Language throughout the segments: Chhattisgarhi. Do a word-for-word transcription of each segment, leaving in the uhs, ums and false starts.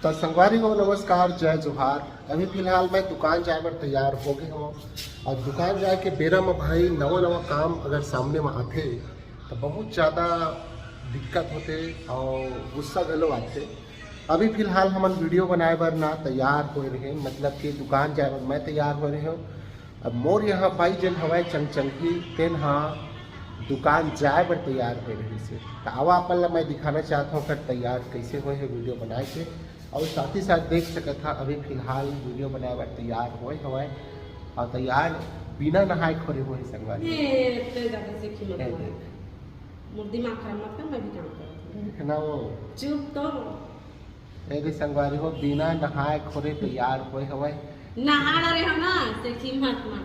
त संगवारी हो, नमस्कार, जय जोहार। अभी फिलहाल मैं दुकान जाए बर तैयार हो गए हूँ। और दुकान जाए के बेरा में भाई, नवा नवा काम अगर सामने में आथे तो बहुत ज़्यादा दिक्कत होथे और गुस्सा घलो आथे। अभी फिलहाल हमन वीडियो बनाए बर ना तैयार हो रहे, मतलब कि दुकान जाए बर मैं तैयार हो रहे हूँ। अब मोर यहाँ भाई जेन हवय चंगचंगी, तेन हा दुकान जाए बर तैयार होए रहिस हे। त आवा, अपन ला मैं दिखाना चाहत हूँ, ओकर तैयार कैसे होए हे वीडियो बनाए के। और साथ ही साथ देख सकत हा, अभी फिलहाल वीडियो बनाए बर तैयार होए हवय। और तैयार बिना नहाए खोरे होए हे संगवारी। ये इतने ज्यादा से कीमत ए, मत देख। मोर दिमाग खराब मत कर, मैं भी काम करत हूँ। देख ना वो। चुप तो। ए दे संगवारी हो, बिना नहाए खोरे तैयार होए हवय। नहा डरे हो ना, सेखी मत ना।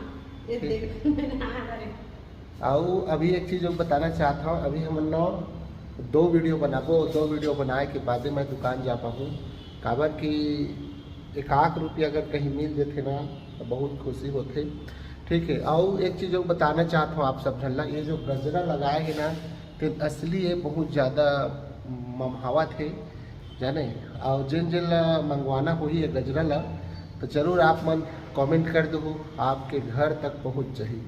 ये ठीक। देख, मैं नहा डरे। अउ अभी एक चीज और बताना चाहत हूँ, अभी हमन न दो वीडियो बनाबो, दो वीडियो बनाए के बादे मैं दुकान जा पाहूँ, काबर कि एक आख रुपया अगर कहीं मिल जेथे ना, तो बहुत खुशी होथे। ठीक है, अउ एक चीज और बताना चाहत हूँ आप सब झन ला, ये जो गजरा लगाए है ना, ते असली ये बहुत ज़्यादा ममहावत हे, जाने। और जिन जिन ला मंगवाना होही ये गजरा ला, तो जरूर आप मन कमेंट कर दो, आपके घर तक पहुँच जाही।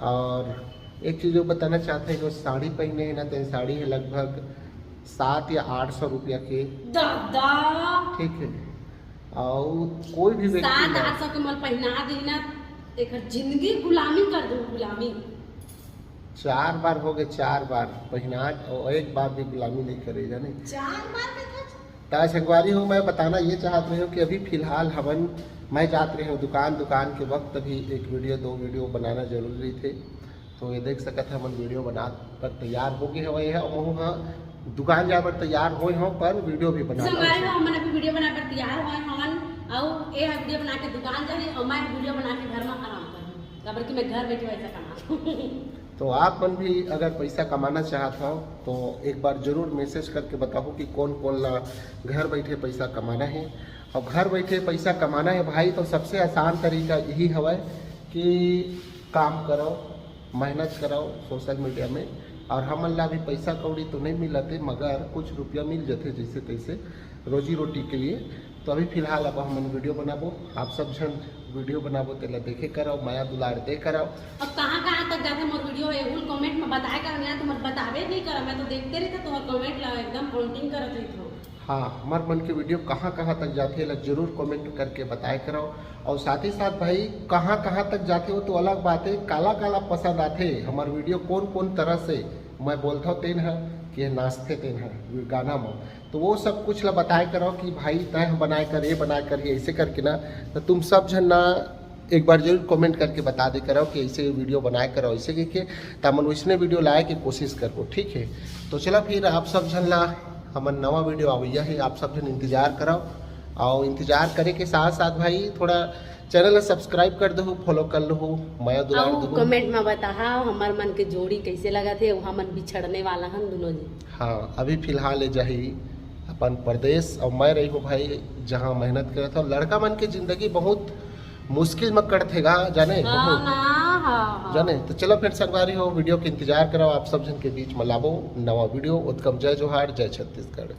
और एक चीज और बताना चाहते हैं, जो साड़ी पहने हैं ना, तो ये साड़ी है लगभग सात या आठ सौ रुपया के। दादा। ठीक है, और कोई भी व्यक्ति सात ना आठ सौ के मोल पहना दी ना, एकर जिंदगी गुलामी कर दू, गुलामी। चार बार हो गए, चार बार पहिनाट और एक बार भी गुलामी नहीं करे, जाने। चार बार के था? त संगवारी हो, मैं बताना ये चाहत रहे हूँ कि अभी फिलहाल हमन, मैं जात रहे हूँ दुकान, दुकान के वक्त भी एक वीडियो, दो वीडियो बनाना जरूरी थे। तो ये देख सकत है, हमन वीडियो बना पर तैयार हो गए हवे है, और महू हाँ दुकान जाए पर तैयार होए हों, पर वीडियो भी बना संगवारी हो, हमन अभी वीडियो बनाए पर तैयार होए हवन, और ये वीडियो बना के दुकान जाही, और मैं वीडियो बना के घर में आराम करूँ, काबर कि मैं घर बैठे पैसा कमा। तो आप मन भी अगर पैसा कमाना चाहत हो, तो एक बार जरूर मैसेज करके बताओ कि कौन कौन ला घर बैठे पैसा कमाना है। और घर बैठे पैसा कमाना है भाई, तो सबसे आसान तरीका यही हवय कि काम करो, मेहनत करो सोशल मीडिया में। और हमन ला भी पैसा कौड़ी तो नहीं मिलते, मगर कुछ रुपया मिल जाते जैसे तैसे रोजी रोटी के लिए। तो अभी फिलहाल अब हमन वीडियो बनाबो, आप सब झन वीडियो बनाबो, तेला देखे करो, मया दुलार दे करो। अब कहाँ कहाँ तक जाथे मोर वीडियो, ये हुल कमेंट में बताए करो, यहाँ तो मत बताबे नहीं करो, मैं तो देखते रहिथों तुम्हार कमेंट ला, एकदम काउंटिंग करत रहिथों। हाँ, हमर मन के वीडियो कहाँ कहाँ तक जाथे, एला जरूर कमेंट करके बताए करो। और साथ ही साथ भाई, कहाँ कहाँ तक जाथे वो तो अलग बात है, काला काला पसंद आथे हमर वीडियो, कौन कौन तरह से मैं बोलथों तेन ह कि नाचथे तेन ह गाना में, तो वो सब कुछ ला बताए करो कि भाई तय बनाए कर, ये बनाए कर, ये ऐसे करके ना, तो तुम सब झन ना एक बार जरूर कमेंट करके बता दे करो कि ऐसे वीडियो बनाए करो, ऐसे करके, त हमन वैसने वीडियो लाए के कोशिश करबो। ठीक है, तो चला फिर आप सब झन ला हमन नवा वीडियो आवैया है, आप सब झन इंतजार करो। और इंतजार करे के साथ साथ भाई, थोड़ा चैनल ला सब्सक्राइब कर दहू, फॉलो कर लहू, मया दुलार अउ दहू। कमेंट में बताहा हमर मन के जोड़ी कैसे लगत हे, अउ हमन बिछड़ने वाला हन दोनों जी। हाँ, अभी फिलहाल ये जाही अपन परदेश, और मैं रही हूँ भाई जहाँ मेहनत करत हूँ। लड़का मन के जिंदगी बहुत मुश्किल में कटथे गा, जाने, हाँ बहुत। ना, हाँ, हाँ। जाने, तो चलो फिर संगवारी हो, वीडियो के इंतजार करो, आप सब झन के बीच में लाबो नवा वीडियो। ओतकम जय जोहार, जय छत्तीसगढ़।